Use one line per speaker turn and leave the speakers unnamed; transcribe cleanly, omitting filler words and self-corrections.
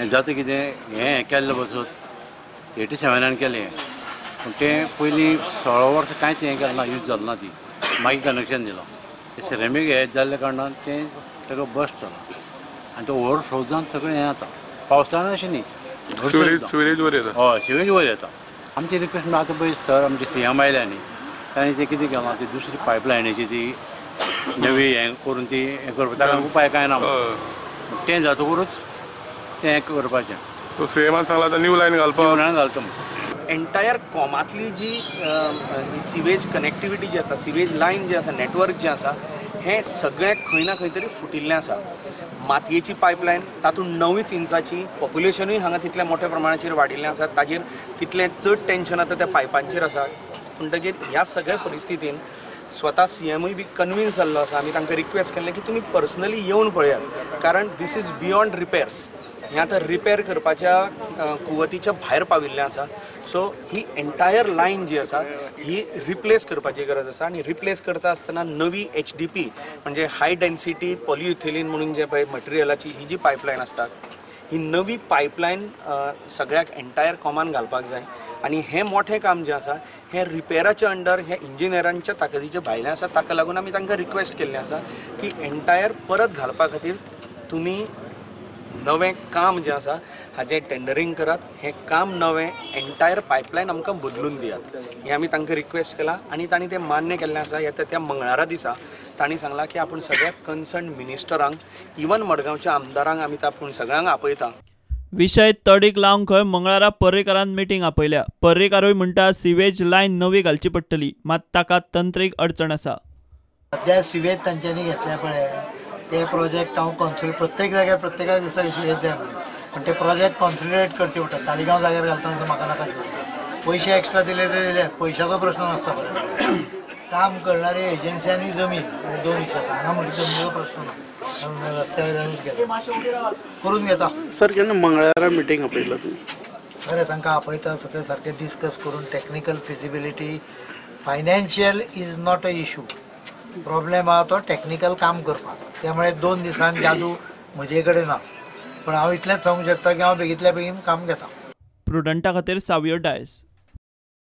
हें जाता कितें हें केल्लें बसत 87 केलें हें, पूण तें पयलीं 16 वर्सां कांयच हें केलें ना, यूज जालें ना ती, मागीर कनेक्शन दिलां. तें सिरेमीक हें जाल्ल्या कारणान तें ताका बस्ट जाला आनी तो ओवरफ्लो जावन सगळें हें जाता. पावसान अशें न्ही,
सिवेज वर येता.
हय, सिवेज वर येता. आमची रिक्वेस्ट आतां पळय सर आमचे सीएम आयल्या न्ही, ताणें तें कितें केलां, ती दुसरी पायपलायनीची ती नवी हें करून ती हें करपाक ताका उपाय कांय ना, तें जातकूच तें हें करपाचें.
सीएमान सांगलां आतां न्यू लायन घालपाक,
न्यू लायन घालता.
एंटायर कॉमांतली जी सिवेज कनेक्टिविटी जी आसा, सिवेज लायन जी आसा, नेटवर्क जें आसा, हें सगळें खंय ना खंय तरी फुटिल्लें आसा. मातयेची पायपलायन तातूंत 9 इंचाची, पॉप्युलेशनूय हांगा तितल्या मोठ्या प्रमाणाचेर वाडिल्लें आसा, ताजेर तितलें चड टेंशन आतां त्या पायपांचेर आसा. म्हणटकीर ह्या सगळ्या परिस्थितीन स्वता सीएमूय बी कन्विन्स जाल्लो आसा. आमी तांकां रिक्वेस्ट केल्लें की तुमी पर्सनली येवन पळयात, कारण this is beyond repairs. हें आतां रिपेर करपाच्या कुवतीच्या भायर पाविल्लें आसा. सो ही एंटायर लायन जी आसा ही रिप्लेस करपाची गरज आसा आनी रिप्लेस करता आसतना नवी HDP म्हणजे हाय डेन्सिटी पॉलियुथिलीन म्हणून जे पळय मटेरियलाची ही जी पायपलायन आसता, ही नवी पायपलायन सगळ्याक एंटायर कॉमान घालपाक जाय. आनी हें मोठें काम जें आसा हें रिपेराच्या अंडर, हें इंजिनियरांच्या ताकदीच्या भायलें आसा. ताका लागून आमी तांकां रिक्वेस्ट केल्लें आसा की एंटायर परत घालपा खातीर तुमी नवें काम जें आसा हाजें टेंडरींग करात, हें काम नवें एंटायर पायपलायन आमकां बदलून दियात, हें आमी तांकां रिक्वेस्ट केलां आनी तांणी तें मान्य केल्लें आसा. येता त्या मंगळारा दिसा तांणी सांगलां की आपूण सगळ्या कन्सर्न मिनिस्टरांक, इवन मडगांवच्या आमदारांक आमी आपूण सगळ्यांक आपयता.
विशय तडीक लावंक खंय मंगळारा पर्रीकारान मिटींग आपयल्या. पर्रीकारूय म्हणटा सिवेज लायन नवी घालची पडटली, मात ताका तंत्रीक अडचण आसा.
सद्या सिवेज तांच्यांनी घेतल्या पळय ते प्रोजेक्ट हांव कॉन्सुलेट प्रत्येक जाग्यार प्रत्येकाक दिसता सिवेज जाय म्हणून, पण ते प्रोजेक्ट कॉन्सुलेट करचे पडटा. तालिगांव जाग्यार घालता म्हणून म्हाका नाका, पयशे एक्स्ट्रा दिले ते दिले, पयशाचो प्रश्न नासता. बरें काम करणारी एजन्सी आनी जमीन हे दोन विशय. हांगा म्हणजे जमनीचो प्रश्न ना, रस्त्या वयल्यानूच घेता करून घेता.
सर केन्ना मंगळारा मिटींग आपयला तुमी?
बरें, तांकां आपयता, सगळें सारकें डिस्कस करून technical feasibility, financial is not a issue, problem आहा तो टॅक्निकल काम करपाक. त्यामुळे 2 दिसान जादू म्हजे कडेन ना, पण हांव इतलेंच सांगूंक शकता की हांव बेगींतल्या बेगीन काम घेता.
प्रुडंटा खातीर सावियो डायस.